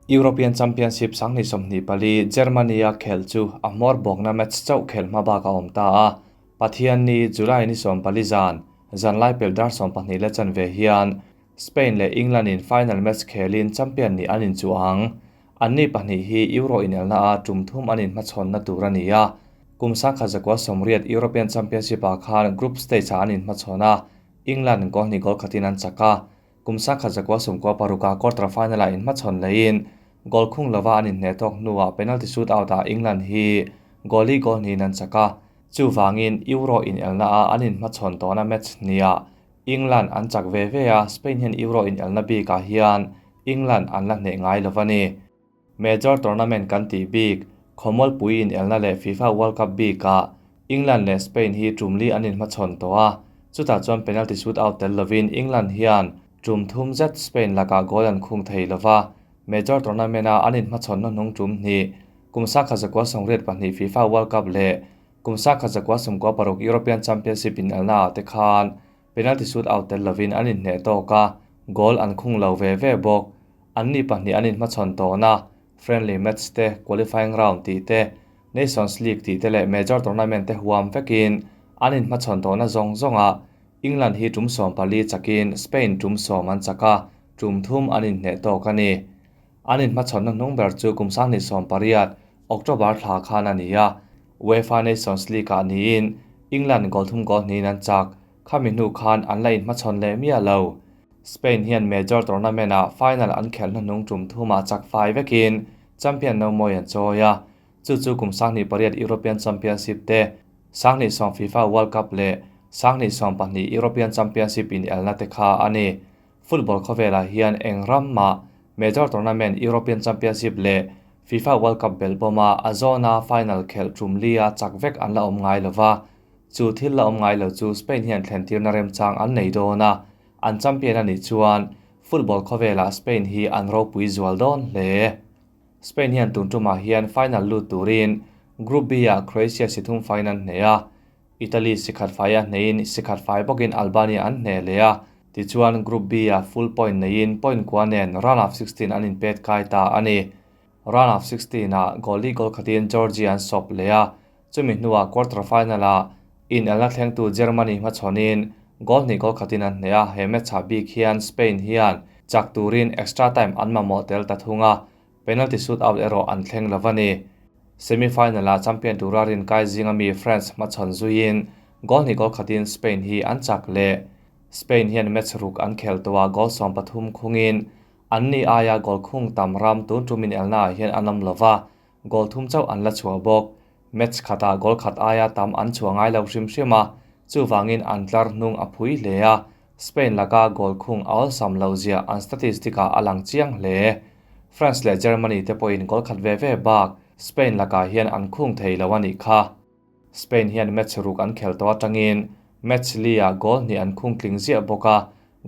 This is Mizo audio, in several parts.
European Championship 2024 Germany-a khelh chu a hmawr bawkna match chauh khelh hma bak a awm ta a. Pathianni, July ni 14 zan, zanlai pelh dar 12 leh chanve hian Spain leh England-in final match khelin champion nih an inchuh ang. Anni pahnih hi Euro inelna-a tum thum an inhmachhawnna tur a ni a. Kum 1980 European Championship-ah khan group stage-ah an inhmachhawn a, England goal hnih goal khatin an chak a. Kum 1996-a quarter final-ah inhmachhawn leiin goal khung lova an inhneh tawk hnuah penalty shootout-ah England hi goal-i goal hnihin an chak a. Chuvangin Euro inelna-a an inhmachhawn tawhna match hniah England an chak ve ve a, Spain hian Euro inelna bikah hian England an la hneh ngai lo a ni. Major tournament kan tih bik, Khawmualpui inelna leh FIFA World Cup bikah England leh Spain hi tum li an inhmachhawn tawh a, chutah chuan penalty shootout tel lovin England hian tum thum zet Spain lakah goal an khung thei lo va, major tournament-a an inhmachhawn hnuhnung tum hnih, kum 1982 FIFA World Cup leh kum 1996 European Championship inelnaah te khan penalty shootout tel lovin an inhneh tawk a, goal an khung lo ve ve bawk. Anni pahnih an inhmachhawn tawhna, friendly match te, qualifying round tih te, Nations League tih te leh major tournament te huam vekin an inhmachhawn tawhna zawng zawngah England hi tum 14 chakin Spain tum 10 an chak a, tum thum an inhneh tawk a ni. An inhmachhawnna hnung ber chu kum 2018 October thla khan a ni a, UEFA Nations League-ah niin England goal thum goal hnihin an chak, khami hnu khan an la inhmachhawn leh miah lo. Spain hian major tournament-ah final an khelh hnuhnung tum thumah chak fai vekin champion no mawi an chawi a, chu chu kum 2008 European Championship te, 2010 FIFA World Cup leh 2012 European Championship inelna te kha a ni. Football khawvelah hian eng ram mah major tournament European Championship leh FIFA World Cup belh bawma a zawna final khelh tum lia chak vek an la awm ngai lo va, chu thil la awm ngai lo chu Spain hian thlentirna remchang an nei dawn a, an champion a nih chuan football khawvelah Spain hi an ropui zual dawn hle. Spain hian tun tumah hian final lut turin Group B-ah Croatia si thum faiin an hneh a, Italy si khat faia hneiin si khat fai bawkin Albania an hneh leh a, tichuan Group B-ah full point neiin point kua nen round of 16 an inpet kai ta a ni. Round of 16-ah goal li goal khatin Georgia an sawp leh a, chumi hnuah quarter final-ah inelna thlengtu Germany hmachhawnin goal hnih goal khatin an hneh a, he match-ah bik hian Spain hian chak turin extra time an mamawh tel ta thung a, penalty shootout erawh an thleng lo a ni. Semi-final-ah champion tura rin kai zinga mi France hmachhawn zuiin goal hnih goal khatin Spain hi an chak leh. Spain hian match ruk an khel tawh a, goal 13 khungin anni aia goal khung tam ram tun tum inelnaah hian an awm lo va, goal thum chauh an la chhuah bawk. Match khatah goal khat aia tam an chhuah ngai lo hrim hrim a, chuvangin an tlar hnung a phui hle a, Spain laka goal khung a awlsam lo zia an statistic-ah a lang chiang hle. France leh Germany te pawhin goal khat ve ve bak Spain lakah hian an khung thei lo a nih kha. Spain hian match ruk an khel tawh atangin match li-ah goal hnih an khung tling ziah bawk a,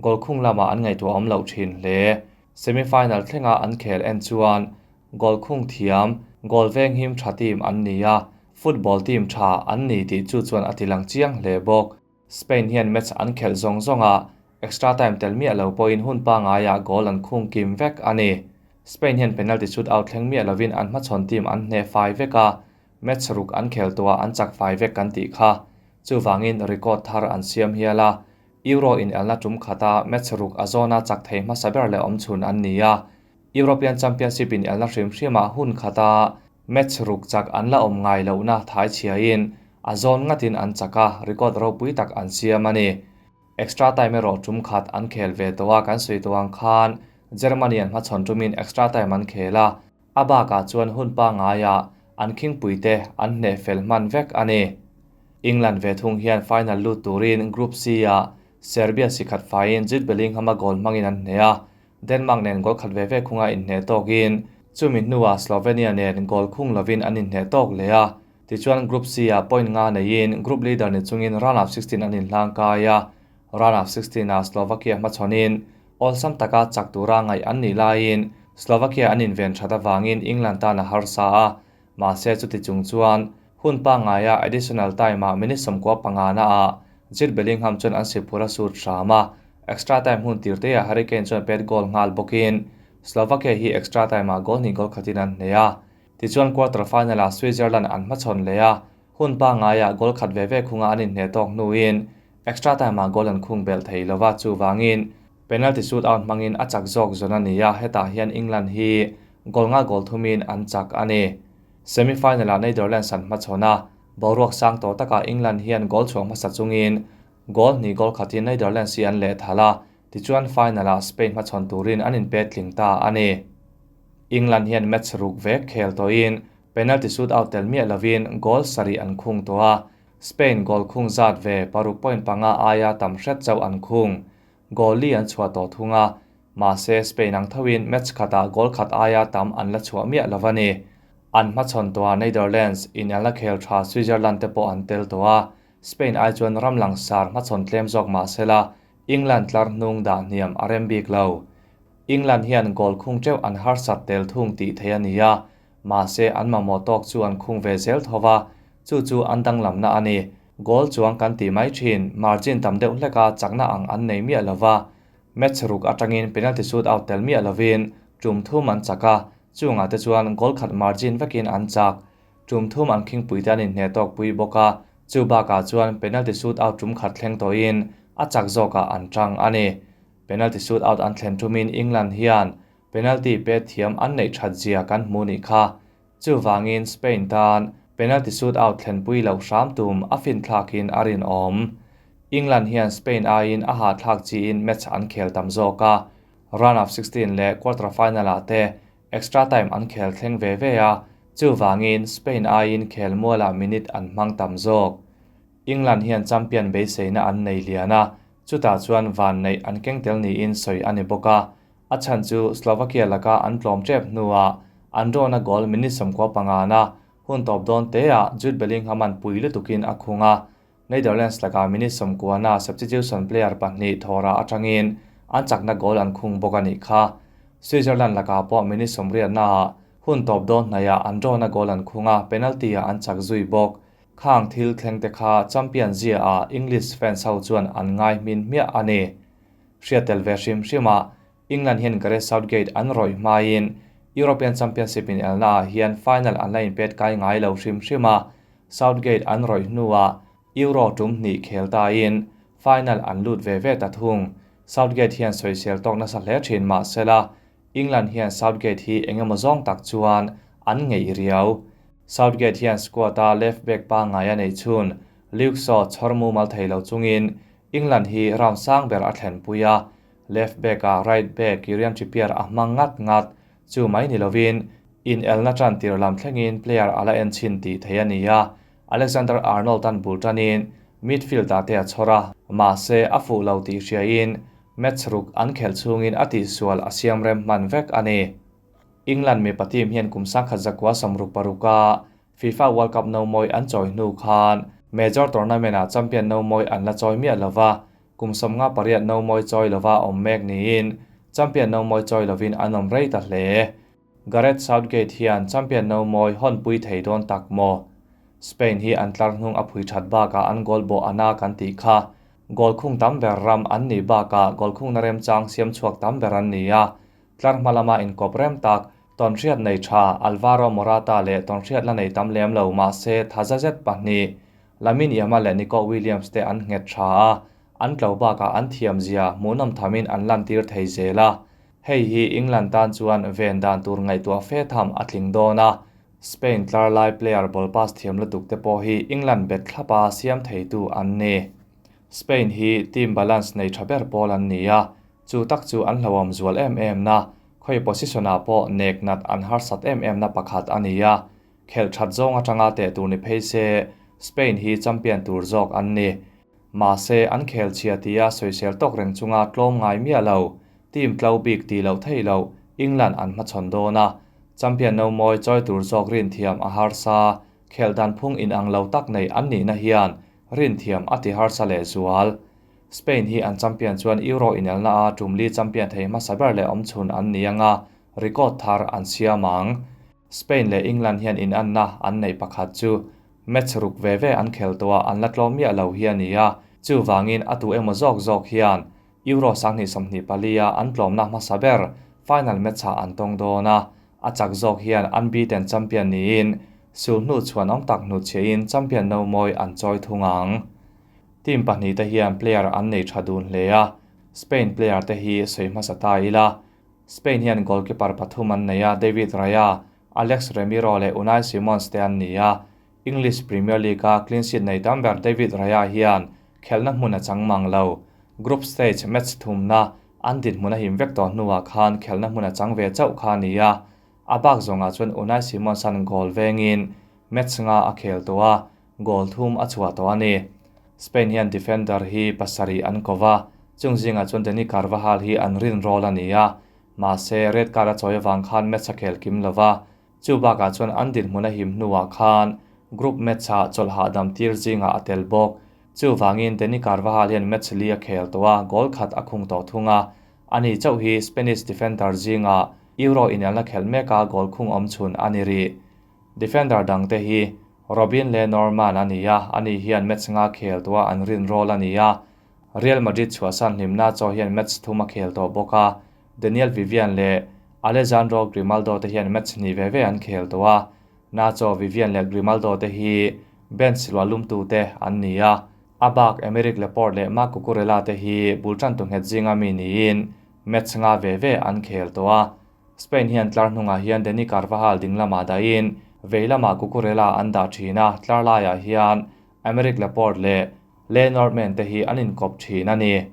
goal khung lamah an ngaihtuah awm loh thin hle. Semi-final thlenga an khel en chuan goal khung thiam, goal veng him tha team an ni a, football team tha an ni tih chu chuan a ti lang chiang hle bawk. Spain hian match an khelh zawng zawnga extra time tel miah lo pawhin hun pangaiah goal an khung kim vek a ni. Spain hian penalty shootout thleng miah lovin an hmachhawn team an hneh fai vek a, match ruk an khel tawhah an chak fai vek kan tih kha. Chuvangin record thar an siam hial a, Euro inelna tum khata match ruk a zawna chak thei hmasa ber leh awm chhun an ni a, European Championship inelna hrim hrimah hun khata match ruk chak an la awm ngai lohna thai chhiain a zawn ngatin an chak a, record ropui tak an siam a ni. Extra time erawh tum khat an khel ve tawh a, kan sawi tawh ang khan Germany an hmachhawn tumin extra time an khel a, a bakah chuan hun pangaiah an khingpuite an hneh fel hman vek a ni. England ve thung hian final lut turin Group C-ah Serbia si khat faiin Jude Bellingham-a goal hmangin an hneh a, Denmark nen goal khat ve ve khunga inhneh tawkin chumi hnuah Slovenia nen goal khung lovin an inhneh tawk leh a, tichuan Group C-ah point nga neiin group leader ni chungin round of 16 an inhlang kai a, round of 16-ah Slovakia hmachhawnin awlsam taka chak tura ngaih an nih laiin Slovakia an inven that avangin England tan a harsa a, mahse chuti chung chuan hun pangaia additional time-ah minute 15 naah Jude Bellingham chuan an si phur a sut hram a, extra time hun tirteah Harry Kane chuan pet goal nghal bawkin Slovakia hi extra time-ah goal hnih goal khatin an hneh a. Tichuan quarter final-ah Switzerland an hmachhawn leh a, hun pangaiah goal khat ve ve khunga an inhneh tawk hnuin extra time-ah goal an khung belh thei lova, chuvangin penalty shootout hmangin a chak zawk zawn a ni a, hetah hian England hi goal nga goal thumin an chak a ni. Semi-final-ah Netherlands an hmachhawn a, boruak sang tawh takah England hian goal chhuah hmasa chungin goal hnih goal khatin Netherlands hi an lehthal a, tichuan final-ah Spain hmachhawn turin an inpet tling ta a ni. England hian match ruk vek khel tawhin penalty shootout tel miah lovin goal sarih an khung tawh a, Spain goal khung zat ve 6.5 aia tam hret chauh an khung. Goal li an chhuah tawh thung a, mahse Spain ang thoin match khatah goal khat aia tam an la chhuah miah lo a ni. An hmachhawn tawhah Netherlands in an la khel tha Switzerland te pawh an tel tawh a, Spain ai chuan ram langsar hmachhawn tlem zawk mahsela England tlar hnung dah hniam a rem bik lo. England hian goal khung teuh an harsat tel thung tih theih a ni a, mahse an mamawh tawk chu an khung ve zel tho va, chu chu an danglamna a ni. Goal chuang kan tih mai thin, margin tam deuh hleka chakna ang an nei miah lo va, match ruk atangin penalty shootout tel miah lovin tum thum an chak a, chungah te chuan goal khat margin vekin an chak. Tum thum an khingpui te an inhneh tawk pui bawk a, chu bakah chuan penalty shootout tum khat thleng tawhin a chak zawkah an tang a ni. Penalty shootout an thlen tumin England hian penalty pet thiam an neih that zia kan hmu nih kha. Chuvangin Spain tan penalty shootout thlenpui loh hram tum a fin thlakin a rinawm. England hian Spain aiin a ha thlak chiin match an khel tam zawk a, round of 16 leh quarter final-ah te extra time an khel thleng ve ve a, chuvangin Spain aiin khel mualah minute an hmang tam zawk. England hian champion beiseina an nei lian a, chutah chuan van neih an keng tel niin sawi a ni bawk a. A chhan chu Slovakia laka an tlawm tep hnuah an rawna goal minute 15 na hun tawp dawn teah Jude Bellingham an pui lutukin a khung a. Netherlands laka minute 90 na substitution player pahnih thawra atangin an chakna goal an khung bawk a nih kha. Switzerland laka pawh minute 80 na hun tawp dawn hnaiah an rawna goal an khung a, penalty ah an chak zui bawk. Khang thil thleng te kha champion zia a English fans ho chuan an ngai hmin hmiah a ni. Hriat tel ve hrim hrima England hian Gareth Southgate an rawih hmain European Championship in elna ah hian final an la inpet kai ngai lo hrim hrima Southgate an rawih hnuah Euro tum hnih khel ta in final an lut ve ve ta thung. Southgate hian sawisel tawk nasa hle thin mahsela England hian Southgate hi engemaw zawng tak chuan an ngei riau. Southgate hian squad a left back pa ngai a nei chhun Luke Shaw chhawr mu mal thei lo chungin England hi round sang ber a thlen pui a, left back a right back Kieran Trippier a hmang ngat ngat chu mai ni lovin in elna tran tir lam thlengin player ala en chin tih thei a ni a. Alexander Arnold an bul tanin midfield ah te a chhawr a, mahse a fuh lo tih hriain match ruk an khel chungin a tihsual a siam rem hman vek a ni. England mipa team hian kum 1966 a FIFA World Cup no moi an chawi hnu khan major tournament ah champion no moi an la chawi miah lova, kum 58 no moi chawi lova awm mek niin champion no moi chawi lovin an awm rei ta hle. Gareth Southgate hian champion no moi hon pui thei dawn tak maw. Spain hi an tlar hnung a phui that bakah an goal bo ana kan tih kha. Goal khung tam ber ram an ni bakah goal khung na rem chang siam chhuak tam ber an ni a. Tlar hmalama inkawp rem tak ton hriat nei tha Alvaro Morata leh ton hriat la nei tam lem lo mahse thaza zet pahnih Lamine Yamal leh Nico Williams te an nghet tha a, an tlo bakah an thiam zia hmuhnawm thamin an lan tir thei zel a. Hei hi England tan chuan ven dan tur ngaihtuah fe tham a tling dawn a. Spain tlar lai player ball pass thiam lutuk te pawh hi England bet thlapa siam theitu an ni. Spain hi team balance nei tha ber pawl an ni a, chu tak chu an hlawam zual em em na, khoi position ah pawh nek nat an harsat em em na pakhat a ni a. Khel that zawng atanga te tur ni phei se Spain hi champion tur zawk an ni. Mahse an khel chhia tia sawisel tawk reng chunga tlawm ngai miah lo, team tlo bik ti lo thei lo England an hmachhawn dawn a. Champion no moi chawi tur zawk rin thiam a harsa, khel dan phung in ang lo tak nei an nih na hian rin thiam a ti harsa leh zual. Spain hi an champion chuan Euro in elna a tumli champion thei hmasa ber leh awm chhun an ni anga record thar an siam ang. Spain leh England hian in an na an nei pakhat chu match ruk ve ve an khel tawh a an la tlawm miah lo hi a ni a, chu wangin a tu emaw zawk zawk hian Euro 2024 a an tlawmna hmasa ber final match-ah an tawng dawn a, a chak zawk hian unbeaten champion niin sulhnu chhuanawm tak hnutchhiahin champion no mawi an chawi thung ang. Team pahnihte hian player an nei tha dun hle a, Spain player te hi sawi hmasa ta ila. Spain hian goalkeeper pathum an nei a, David Raya, Alex Remiro leh Unai Simons te an ni a. English Premier League-a clean sheet nei tam ber David Raya hian khelhna hmun a chang mang lo. Group stage match thumna an dinhmun a him vek tawh hnuah khan khelhna hmun a chang ve chauh kha a ni a. A bak zawngah chuan Unai Simons-a'n goal vengin match nga a khel tawh a, goal thum a chhuah tawh a ni. Spain hian defender hi pasarih an ko va, chung zingah chuan Dani Carvajal hi an rin rawl a ni a, mahse red card a chawi avang khan match a khel kim lo va, chu bakah chuan an dinhmun a him hnuah khan group match-ah chawlh hahdam tir zingah a tel bawk. Chuvangin Dani Carvajal hian match li a khel tawh a, goal khat a khung tawh thung a, ani chauh hi Spanish defender zingah Euro inelna khelh meka goal khung awm chhun a ni rih. Defender dangte hi Robin Le Normand a ni a, ani hian match nga khel tawh a an rin rawl a ni a. Real Madrid chhuahsan hlimna chaw hian match thum a khel tawh bawk a, Daniel Vivian leh Alejandro Grimaldo te hian match hnih ve ve an khel tawh a. Nacho, Vivian leh Grimaldo te hi bench luah lumtute an ni a. A bak Aymeric Laporte leh Marc Cucurella te hi bul tantu nghet zinga mi niin match nga ve ve an khel tawh a. Spain hian tlar hnungah hian Dani Carvajal ding lamah dahin vei lamah Cucurella an dah thin a, tlar laiah hian Aymeric Laporte leh Le Normand te hi an inkawp thin a ni.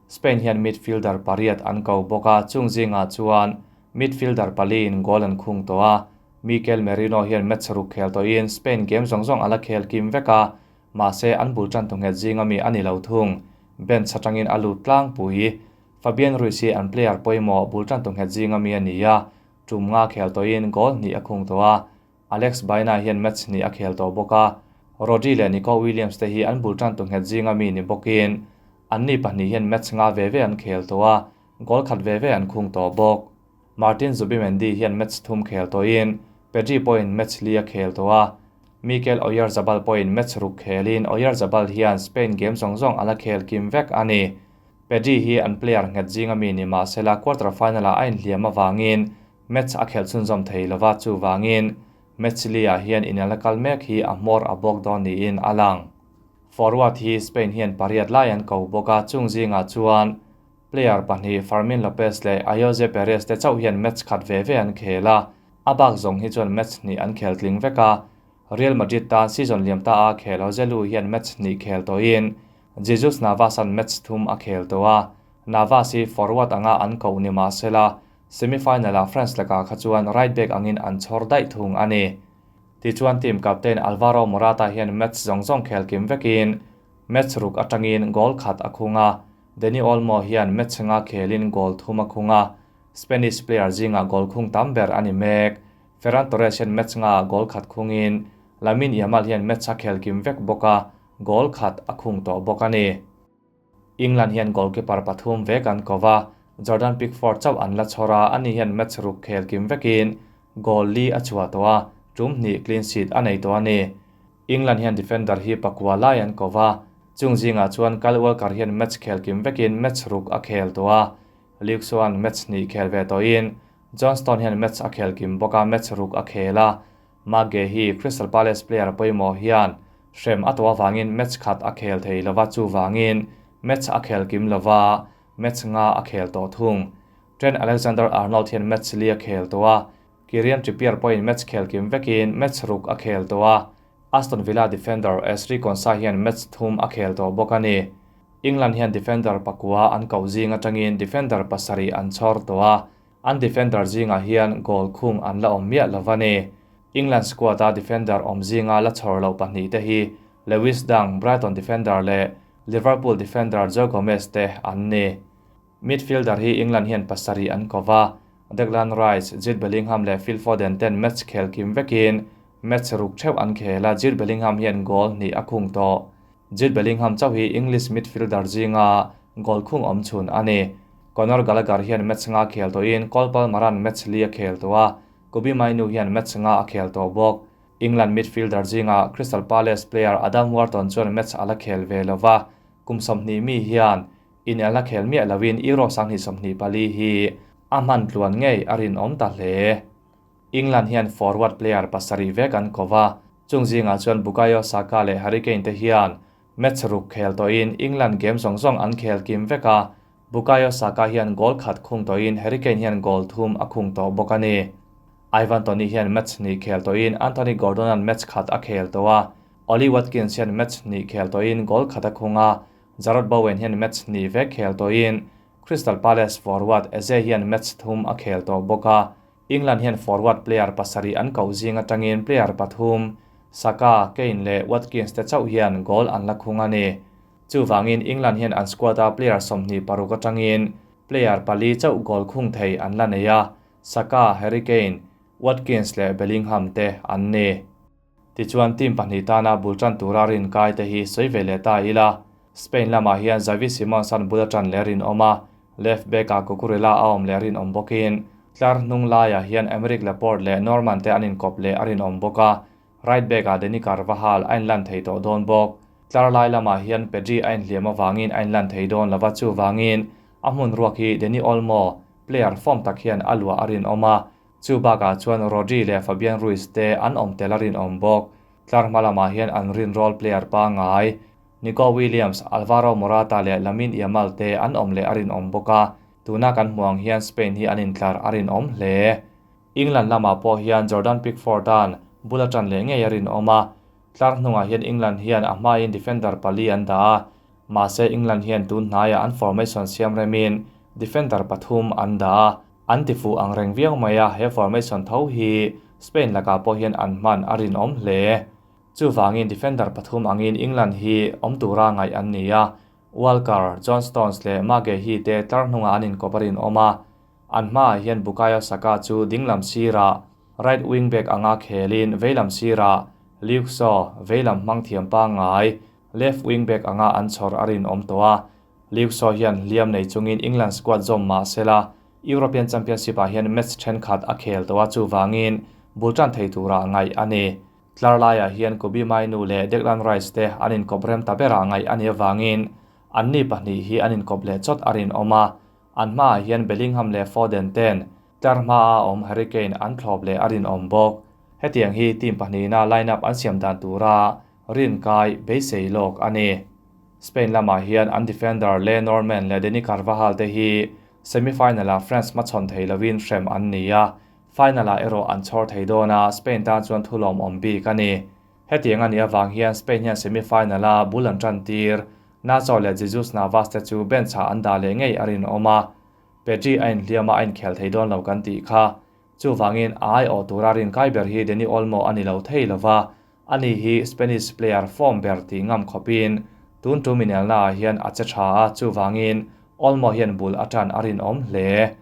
Spain hian midfielder pariat an ko bawk a, chung zingah chuan midfielder paliin goal an khung tawh a. Mikel Merino hian match ruk khel tawhin Spain game zawng zawng a la khel kim vek a, mahse an bul tan tu nghet zinga mi a ni lo thung. Bench atangin a lut tlangpui. Fabian Ruiz hi an player pawimawh bul tan tu nghet zinga mi a ni a, tum nga khel tawhin goal hnih a khung tawh a, Alex Baena hian match hnih a khel tawh bawk a, Rodri leh Nico Williams te hi an bul tan tu nghet zinga mi ni bawkin anni pahnih hian match nga ve ve an khel tawh a, goal khat ve ve an khung tawh bawk. Martin Zubimendi hian match thum khel tawhin Pedri pawhin match li a khel tawh a, Mikel Oyarzabal pawhin match ruk khelin Oyarzabal hian Spain game zawng zawng a la khel kim vek a ni. Pedri hi an player nghet zinga mi ni mah sela quarter final-ah a inhliam avangin match a khelh chhunzawm thei lova, chuvangin match li-ah hian inelna kal mek hi a hmawr a bawk dawn niin a lang. Forward hi Spain hian pariat lai an ko bawk a, chung zingah chuan player pahnih Fermin Lopez leh Ayoze Perez te chauh hian match khat ve ve an khel a, a bak zawng hi chuan match hnih an khel tling vek a. Real Madrid tan season liam ta a khel Joselu hian match hnih khel tawhin Jesus Navas-a'n match thum a khel tawh a, Navas hi forward anga an koh ni mah sela, semi-final-ah France lakah kha chuan right back angin an chhawr daih thung a ni. Tichuan team captain Alvaro Morata hian match zawng zawng khel kim vekin match ruk atangin goal khat a khung a, Dani Olmo hian match nga khelin goal thum a khung a, Spanish player zingah goal khung tam ber a ni mek. Ferran Torres hian match nga goal khat khungin Lamine Yamal hian match a khel kim vek bawk a, goal khat a khung tawh bawk a ni. England hian goalkeeper pathum vek an ko va, Jordan Pickford chauh an la chhawr a, ani hian match ruk khel kim vekin goal li a chhuah tawh a, tum hnih clean sheet a nei tawh a ni. England hian defender hi pakua lai an ko va, chung zingah chuan Kyle Walker hian match khel kim vekin match ruk a khel tawh a, Luke Shaw-a'n match hnih khel ve tawhin John Stone hian match a khel kim bawk a, match ruk a khel a, Mage hi Crystal Palace player pawimawh hian hrem a tawh avangin match khat a khel thei lova, chuvangin match a khel kim lova, match nga a khel tawh thung. Trent Alexander-Arnold hian match li a khel tawh a, Kieran Trippier pawhin match khel kim vekin match ruk a khel tawh a, Aston Villa defender Ezri Konsa hian match thum a khel tawh bawk a ni. England hian defender pakua an koh zing atangin defender pasarih an chhawr tawh a, An defender zingah hian goal khung an la awm miah lo va ni. England squad-a defender awm zinga la chhawr loh pahnih te hi Lewis Dunk, Brighton defender leh Liverpool defender Joe Gomez te an ni. Midfielder hi England hian pasarih an ko va, Declan Rice, Jude Bellingham leh Phil Foden ten match khel kim vekin match ruk theuh an khel a, Jude Bellingham hian goal hnih a khung tawh. Jude Bellingham chauh hi English midfielder zinga goal khung awm chhun a ni. Conor Gallagher hian match nga khel tawhin Cole Palmer-a'n match li a khel tawh a, Kobbie Mainoo hian match nga a khel tawh bawk. England midfielder zinga Crystal Palace player Adam Wharton chuan match a la khel ve lo va, kum 20 mi hian inelna khel miah loin Euro 2024 hi a hman tluan ngei a rinawm ta hle. England hian forward player pasarih vek an ko va, chung zingah chuan Bukayo Saka leh Harry Kane te hian match ruk khel tawhin England game zawng zawng an khel kim vek a, Bukayo Saka hian goal khat khung tawhin Harry Kane hian goal thum a khung tawh bawk a ni. Ivan Toney hian match hnih khel tawhin Anthony Gordon-a'n match khat a khel tawh a, Ollie Watkins hian match hnih khel tawhin goal khat a khung a, Jarrod Bowen hian match hnih vek khel tawhin Crystal Palace forward Eze hian match thum a khel tawh bawk a, England hian forward player pasarih an koh zing atangin player pathum, Saka, Kane leh Watkins te chauh hian goal an la khung a ni. Chuvangin England hian an squad-a player 26 atangin player pali chauh goal khung thei an la nei a, Saka, Harry Kane, Watkins leh Bellingham te an ni. Tichuan team pahnih tana bul tan tura rinkai te hi sawi ve leh ta ila. Spain lamah hian Xavi Simons an bul atan leh rinawm a, left back-ah Cucurella a awm leh rinawm bawkin tlar hnung laiah hian Aymeric Laporte leh Norman te an inkawp leh a rinawm bawk a, right back-ah Dani Carvajal a inlan thei tawh dawn bawk. Tlar lai lamah hian Pedri a inhliam avangin a inlan thei dawn lova chuvangin a hmun ruak hi Dani Olmo player form tak hian a luah a rinawm a, chu bakah chuan Rodri leh Fabian Ruiz te an awm tel a rinawm bawk. Tlar hma lamah hian an rinrawl player pangngai Nico Williams, Alvaro Morata leh Lamine Yamal te an awm leh a rinawm bawk a, tuna kan hmuh ang hian Spain hi an intlar a rinawm hle. England lamah pawh hian Jordan Pickford-a'n bul atan leh ngei a rinawm a, tlar hnungah hian England hian a hmain defender pali an dah a, mahse England hian tun hnaiah an formation siam remin defender pathum an dah a, an tifuh ang reng viau mai a, he formation tho hi Spain lakah pawh hian an hman a rinawm hle. Chuvangin defender pathum angin England hi awm tura ngaih an ni a, Walker, John Stones leh Maguire te tlar hnungah an inkawp a rinawm a, an hmaah hian Bukayo Saka chu dinglam sirah right wing back anga khelin veilam sirah Luke Shaw veilam hmang thiam pangngai left wing back anga an chhawr a rinawm tawh a. Luke Shaw hian hliam nei chungin England squad zawm mah sela European Championship-ah hian match thenkhat a khel tawh a, chuvangin bul tan thei tura ngaih a ni. Tlar laiah hian Kobbie Mainoo leh Declan Rice te an inkawp rem ta berah ngaih a nih avangin anni pahnih hi an inkawp leh chawt a rinawm a, an hmaah hian Bellingham leh Foden ten tlar hmaa awm Harry Kane an thlawp leh a rinawm bawk. Hetiang hi team pahnihna line-up an siam dan tura rinkai beisei lawk a ni. Spain lamah hian an defender Le Normand leh Dani Carvajal te hi semi-final-ah France hmachhawn thei lovin hrem an ni a, Final-ah erawh an chhawr thei dawn a, Spain tan chuan thu lawmawm bik a ni. Hetiang a nih avang hian Spain hian semi-final-a bul an tan tir. Nacho leh Jesus Navas te chu bench-ah an dah leh ngei a rinawm a. Pedri a inhliam a, a inkhel thei dawn lo kan tih kha. Chuvangin a aiawh tura rinkai ber hi Dani Olmo a ni lo thei lo va, ani hi Spanish player form ber tih ngam khawpin tun tum inelnaah hian a che tha a, chuvangin Olmo hian bul a tan a rinawm hle.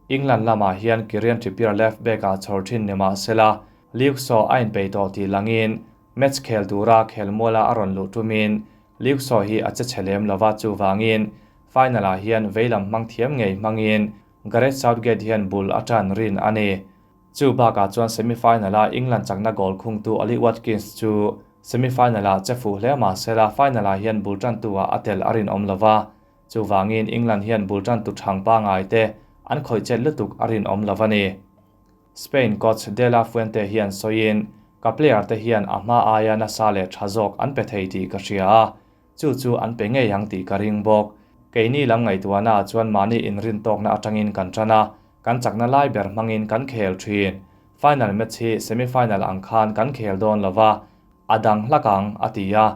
England lamah hian Kieran Trippier left back-ah chhawr thin ni mah sela, Luke Shaw a inpeih tawh tih langin match khel tura khelmuala a rawn luh tumin Luke Shaw hi a che chhe lem lova, chuvangin final-ah hian veilam hmang thiam ngei hmangin Gareth Southgate hian bul a tan rin a ni. Chu bakah chuan semi-final-a England chakna goal khungtu Ollie Watkins chu semi-final-ah che fuh hle mah sela final-ah hian bul tantu-ah a tel a rinawm lova, Chuvangin England hian bul tan tu thang pangai te an khawih chet lutuk a rinawm lo a ni. Spain coach De La Fuente hian sawiin, Ka player te hian a hma aia nasa leh tha zawk an pe thei tih ka hria a, chu chu an pe ngei ang tih ka ring bawk. Keini lam ngaihtuahna ah chuan mahni inrin tawkna atangin kan tan a, kan chakna lai ber hmangin kan khel thin. Final match hi semi-final ang khan kan khel dawn lo va, a dang hlak ang, a ti a.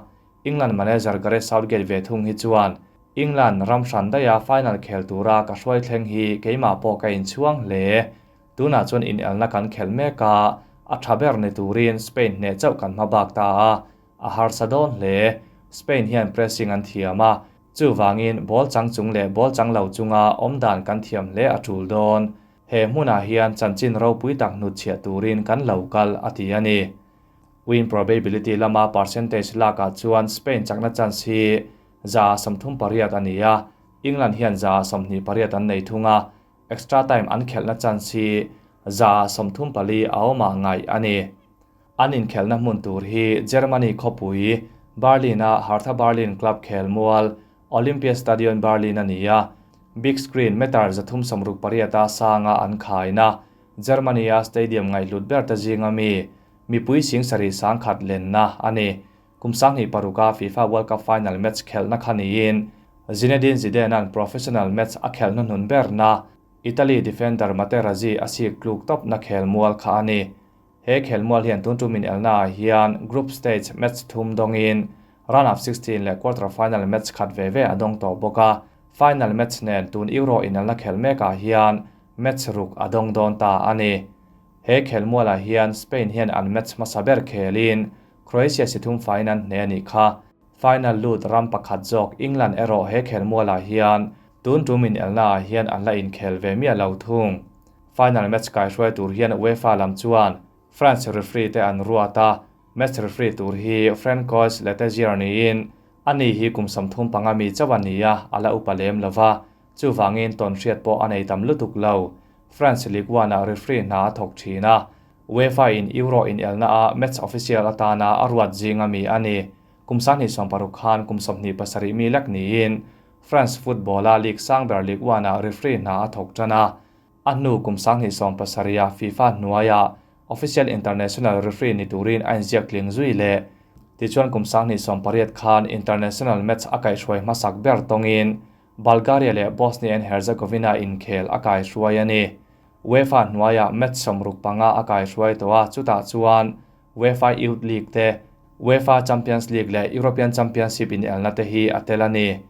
England manager Gareth Southgate ve thung hi chuan England ram hran daiha final khel tura ka hruai thleng hi keimah pawh ka inchhuang hle. Tunah chuan inelna kan khelh mek a, a tha ber ni turin Spain hneh chauh kan hma bak ta a, a harsa dawn hle. Spain hian pressing an thiam a, chuvangin ball chang chung leh ball chang lo chunga awmdan kan thiam hle a tul dawn. He hmunah hian chanchin ropui tak hnutchhiah turin kan lo kal, a ti a ni. Win probability lama percentage lakah chuan Spain chakna chance hi 38% a ni a, England hian 28% an nei thung a, extra time an khelhna chance hi 34% a awmah ngaih a ni. An inkhelhna hmun tur hi Germany khawpui Berlin-a Hertha Berlin club khelmual Olympiastadion Berlin a ni a. Big screen meter 368 a sanga an khaina Germany a stadium ngaihhlut ber te zinga mi mipui 7,100 lenna ani. Kum 2006a FIFA World Cup final match khelna khaniin Zinedine Zidane an professional match a khelna hnun ber na Italy defender Materazzi a sik tluk top na khel mual kha ani. He khel mual hian tun tumin elna hian group stage match thum dongin round of 16 le quarter final match khat ve ve adong to boka. Final match nen tun Euro in elna khel meka hian match ruk adong don ta ani. He khel muala hian Spain hian an match masaber khelin Croatia sithum final ne ani kha. Final lut ram pakhat jok England ero he khel muala hian tun tumin elna hian an la in khel ve mi alo thung. Final match kai hruai tur hian UEFA lam chuan France referee te an ruata. Match referee tur hi Francois Letexier ni in ani hi kum 35 mi chawania ala upalem lova chu wangin ton hriat po anei tam lutuk lo. France Ligue 1 a referee na thok thina. UEFA in Euro in elna a match official atana aruat zinga mi ani. Kum 26 khan kum 27 mi lak ni in France football a League Sangber Ligue 1 a referee na thok chana. Anu kum 27 FIFA nuaya official international referee ni turin an ziak tling zui le. Ti chuan kum 28 khan international match akai hruai masak ber tongin Bulgaria le Bosnia and Herzegovina in khel akai hruai ani. UEFA nuaya match 65 akai hruai towa chuta chuan UEFA Youth League te UEFA Champions League le European Championship in elna te hi atelani.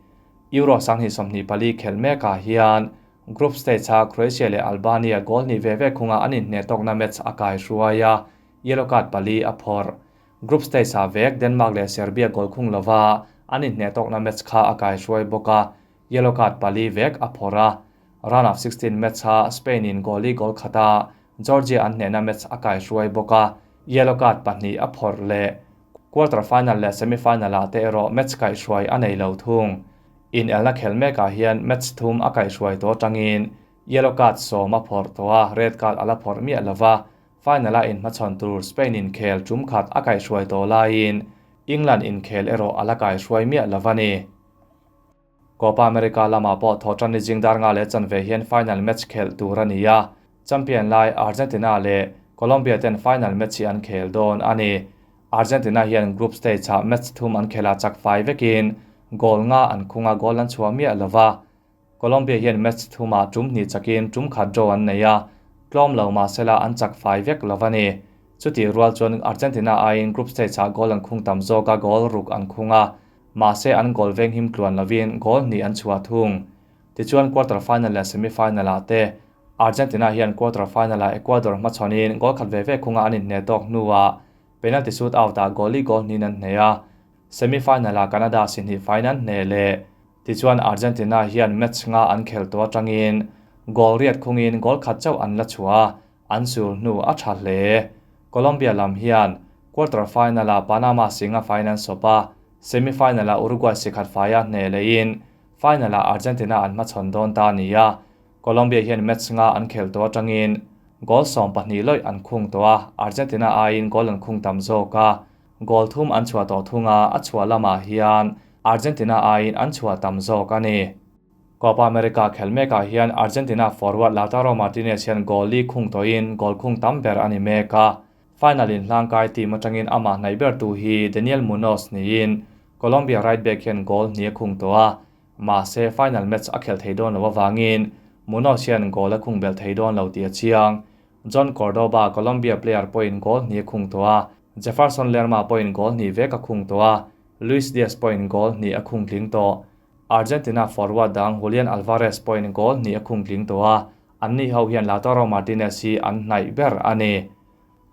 Euro 2024 khel meka hian group stage ha Croatia le Albania goal ni ve ve khunga anin hne tokna match akai hruaia yellow card pali a phor. Group stage ha vek Denmark le Serbia goal khung lova anin hne tokna match kha akai hruai boka yellow card pali vek a phora. Round of 16 match ha Spain in goali goal khata Georgia an hne na match akai hruai boka yellow card pahnih a phor le. Quarter final le semi final a te ero match kai hruai anei lo thung. In elna khelme ka hian match thum akai hruai to tangin yellow card sawm a phor toa red card ala phor mi alawa. Final a in hmachhawn tur Spain in khel tum khat akai hruai to laiin England in khel ero ala kai hruai mi alawani. Copa America lama pawh thawtan ni jingdar nga le chanve hian final match khel tur ania. Champion lai Argentina le Colombia ten final match an khel don ani. Argentina hian group stage ha match thum an khela chak 5 vekin goal nga an khunga goal an chhuah mi alawa. Colombia hian match thuma tum ni chakin tum khat draw an neia tlom lo ma sela an chak 5 vek lawani. Chuti rual chuan Argentina aiin group stage ha goal an khung tam zawka goal ruk an khunga ma se an goal veng him tluan lovin goal ni an chhuah thung. Ti chuan quarter final le semi final a te Argentina hian quarter final a Ecuador hmachhawnin goal khat ve ve khunga anin hne tawk hnuah penalty shoot out a goali goal ni nan hneia. Semi final a Canada sinhi final hne le. Ti chuan Argentina hian match nga an khel to atangin goal riat khungin goal khat chau an la chhuah an sul hnu a tha hle. Colombia lam hian quarter final a Panama singa final sopa semi final a Uruguay sikhat faia hne lein final a Argentina an hmachhawn dawn ta nia. Colombia hian match nga an khel to atangin goal 12 loi an khung to a Argentina aiin goal an khung tam zawka goal thum an chhuah tawh thunga a chhuah lamah hian Argentina aiin an chhuah tam zawk ani. Copa America khelmeka hian Argentina forward Lautaro Martinez hian goal li khung tawhin goal khung tam ber ani meka. Final in hlangkai team atangin ama hnai ber tu hi Daniel Munoz niin Colombia right back hian goal hnih a khung tawh a ma se final match a khel thei dawn lo awangin Munoz hian goal a khung bel thei dawn lo tih a chiang. John Cordoba Colombia player pawhin goal hnih a khung tawh a Jefferson Lerma pawhin goal hnih vek a khung tawh a Luis Diaz pawhin goal hnih a khung tling tawh. Argentina forward dang Julian Alvarez pawhin goal hnih a khung tling tawh a anni ho hian Lautaro Martinez hi an hnaih ber ani.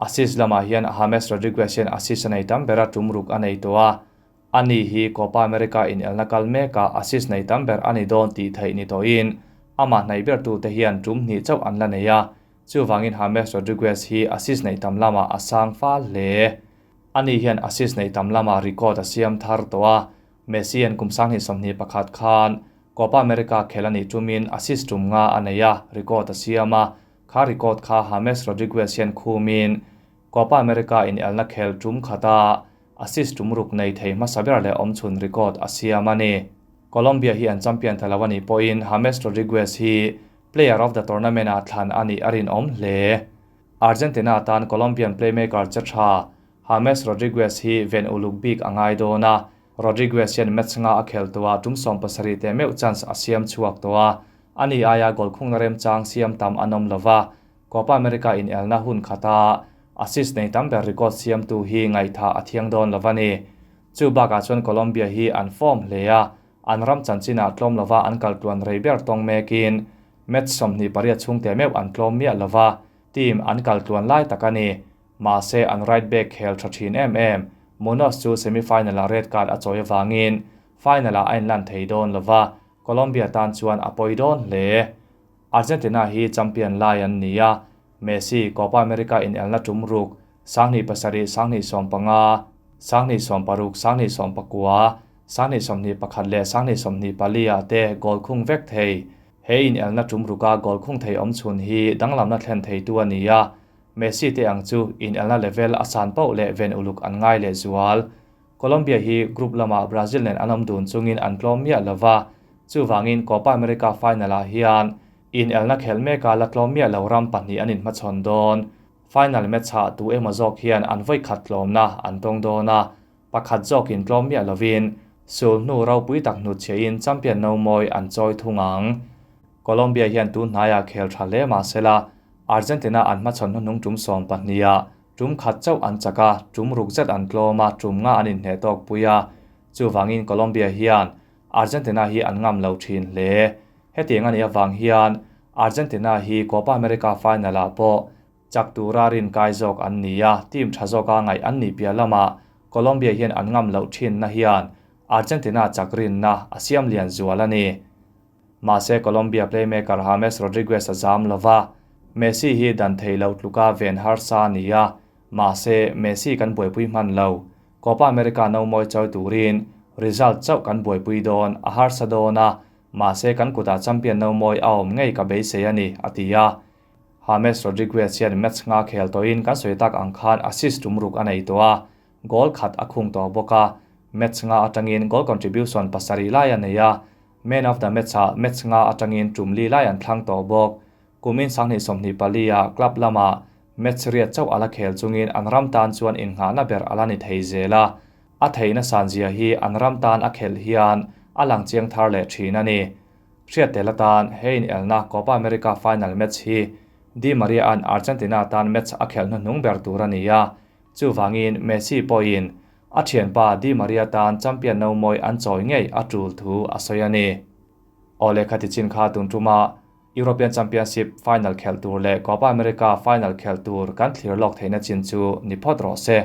Assist lamah hian James Rodriguez hian assist a nei tam bera tum ruk a nei tawh a ani hi Copa America in elna kal meka assist nei tam ber ani dawn tih theih ni tawhin ama hnaih ber tu te hian tum hnih chauh an la nei a chuwangin James Rodriguez hi assist nei tam lama a sang fal hle. Ani hian assist nei tam lama record a siam thar tawh a Messi an kum 2021 khan Copa America khelani tumin assist tum nga a nei a record a siam a kha record kha James Rodriguez hian khumin Copa America in elna khel tum khata assist tum ruk nei thei hmasa ber le awmchhun record a siam ani. Colombia hi an champion ta lo a nih pawhin James Rodriguez hi Player of the Tournament ah thlan a nih a rinawm hle. Argentina tan Colombian playmaker che tha James Rodriguez hi ven uluk bik a ngai dawn a, Rodriguez hian match nga a khel tawh a, tum 70 teh meuh chance a siam chhuak tawh a, ani aia goal khungna remchang siam tam an awm lova, Copa America inelna hun khata assist nei tam ber record siamtu hi ngaihthah a thiang dawn lo a ni. Chu bakah chuan Colombia hi an form hle a, an ram chanchinah tlawm lova an kal tluan rei ber tawng mekin match 28 chhung teh meuh an tlawm miah lova, team an kal tluan lai tak a ni. Mahse an right back khel tha thin em em, Munoz chu semi-final-ah red card a chawi avangin final-ah a inlan thei dawn lova, Colombia tan chuan a pawi dawn hle. Argentina hi champion lai an ni a, Messi Copa America inelna tum ruk, 2007, 2015, 2016, 2019, 2021 leh 2024 ah te goal khung vek thei. He inelna tum ruka goal khung thei awm chhun hi danglamna thlen theitu a ni a, Messi te ang chu inelna level a san pauh leh ven uluk an ngai leh zual. Colombia hi group lamah Brazil nen an awm dun chungin an tlawm miah lova, chuvangin Copa America final-ah hian inelna khel meka la tlawm miah lo ram pahnih an inhmachhawn dawn. Final match-ah tu emaw zawk hian an vawi khat tlawmna an tawng dawn a, pakhat zawkin tlawm miah lovin sul hnu ropui tak hnutchhiahin champion no mawi an chawi thung ang. Colombia hian tun hnaiah khel tha hle mah sela, Argentina an hmachhawn hnuhnung tum 12-ah tum khat chauh an chak a, tum ruk zet an tlawm a, tum nga an inhneh tawk pui a. Chuvangin Colombia hian Argentina hi an ngam lo thin hle. Hetiang a nih avang hian Argentina hi Copa America final-ah pawh chak tura rin kai zawk an ni a, team tha zawka ngaih an nih piah lamah Colombia hian an ngam loh thinna hian Argentina chak rinna a siam lian zual a ni. Mahse Colombia playmaker James Rodriguez a zam lova, Messi hi dan thei lo tluka ven harsa a ni a, mahse Messi kan buaipui hman lo. Copa America no mawi chawi turin result chauh kan buaipui dawn, a harsa dawn a, mahse kan kutah champion no mawi a awm ngei ka beisei a ni, a ti a. James Rodriguez hian match nga khel tawhin kan sawi tak ang khan assist tum ruk a nei tawh a, goal khat a khung tawh bawk a, match nga atangin goal contribution pasarih lai a nei a, Man of the Match-ah match nga atangin tum li lai an thlang tawh bawk. Kumin 2024-ah club lamah match riat chauh a la khel chungin an ram tan chuan innghahna ber a la ni thei zel a. A theihna sanzia hi an ram tan a khelh hian a lang chiang thar leh thin a ni. Hriat tel atan he inelna Copa America final match hi Di Maria-a'n Argentina tan match a khelh hnuhnung ber tur a ni a. Chuvangin Messi pawhin a thianpa Di Maria tan champion no mawi an chawi ngei a tul thu a sawi a ni. Aw lehkha ti chin kha tun tuma European Championship final khelh tur leh Copa America final khelh tur kan thlir lawk theihna chin chu ni phawt rawh se.